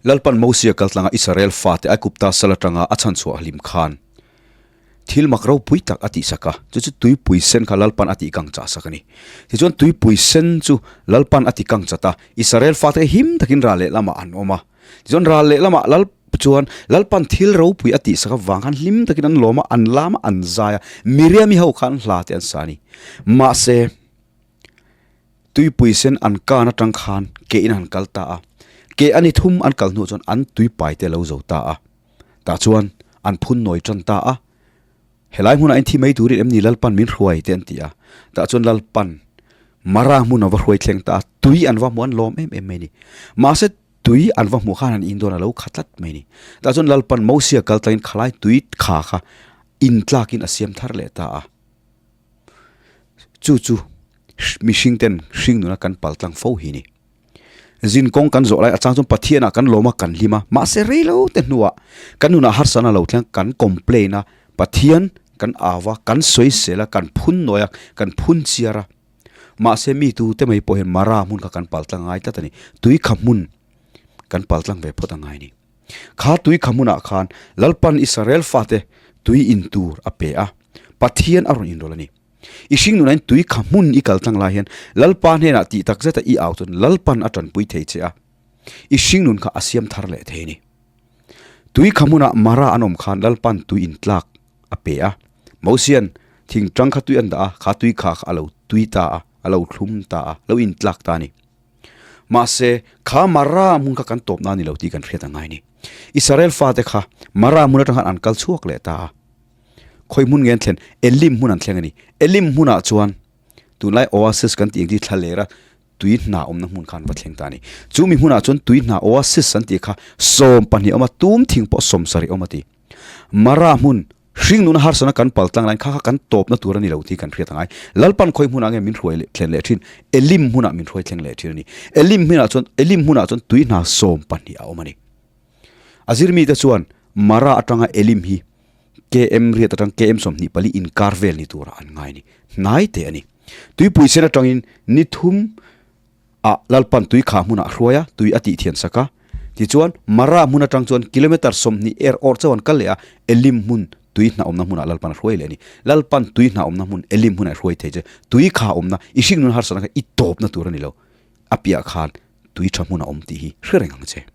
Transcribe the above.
Lalpan Mosia kaltlanga Israel fate Aigupta sal atanga a chhanchhuah hlim khan thil mak ropui tak a tihsak a, chu chu tuipui sen kha Lalpan a tih kang chah sak a ni. Tichuan tuipui sen chu Lalpan a ti kang chat a, Israel fate him takin ral lehlamah an awm a. Tichuan ral lehlamah Lal chuan Lalpan thil ropui a tihsak avang khan hlim takin an lawm a, an lam a, an zai a, Miriami ho khan hla te an sa a ni. Mahse. Tuipui sen an kan atang khan ke in an kal ta a, ke a ni thum an kal hnuah chuan an tuipai te a lo zo ta a, tah chuan an phun nawi tan ta a, helai hmunah in thi mai turin em ni Lalpan min hruai te an ti a, tah chuan Lalpan Mara hmun a va hruai thleng ta a, tui an va hmu an lawm em em mai a ni. Mahse tui an va hmuh khan an in dawn a lo kha tlat mai a ni. Tah chuan Lalpan Mosia kal tlangin khalai tui kha kha in tlakin a siam thar leh ta a. Chu chu mihring ten hring nuna kan pal tlang fo hi ni. Zin kawng kan zawh lai a chang chuan Pathian ah kan lawm a kan hlim a, mahse rei lo te hnuah kan nunah harsatna lo thleng kan complain a, Pathian kan au a, kan sawisel a, kan phun nawi a, kan phun chiar a. Mahse mi tu te mai pawh hian Mara hmun kha kan pal tlang ngai tlat a ni. Tui kha hmun kan pal tlang ve phawt a ngai a ni. Kha tui kha hmunah khan Lalpan Israel fate tui in tur a pe a, Pathian a rawn inrawlh a ni. I hring nunah hian tui kha hmun i kal tlang lai hian Lalpa hnenah tih tak zeta i au chuan Lalpan a tanpui thei che a, i hring nun kha a siam thar leh thei a ni. Tui kha hmunah Mara an awm khan Lalpan tui in tlak a pe a, Mosian thing tang kha tui an dah a, kha tui kha kha a lo tui ta a, a lo thlum ta a, lo in tlak ta a ni. Mahse, kha Mara hmun kha kan tawp na a ni lo tih kan hriat a ngai a ni. Israel fate kha Mara hmun atang khan an kal chhuak leh ta a. Khawi hmun nge an thlen? Elim hmun an thleng a ni. Elim hmunah chuan tunlai oasis kan tih ang chi thlalera tui hna awmna hmun kha an va thleng ta a ni. Chu mi hmunah chuan tui hna oasis an tih kha 12 awm a, tum thing pawh 70 awm a ti. Mara hmun hring nuna harsana kan pal tlang laiin kha kha kan tawpna tur a ni lo tih kan hriat a ngai. Lalpan khawi hmunah nge min hruai leh thlen leh thin? Elim hmunah min hruai thleng leh thin a ni. Elim hmunah chuan Elim hmunah chuan tui hna 12 a awm a ni. A zirmite chuan Mara atanga Elim hi KM riat atang KM 24 inkar vel ni tura an ngai a ni. Hnai teh a ni. Tuipui sen atangin ni thum ah Lalpan tui kha hmunah a hruai a, tui a tih thian sak a. Tichuan, Mara hmun atang chuan kilometre 20 er awr chauh an kal leh a, Elim hmun tui hna awmna hmunah Lalpan a hruai leh a ni. Lalpan tui hna awmna hmun Elim hmunah i hruai thei che. Tui kha awmna, i hringnun harsatna kha i tawpna tur a ni lo. A piah khan tui tha hmun a awm tih hi hre reng ang che.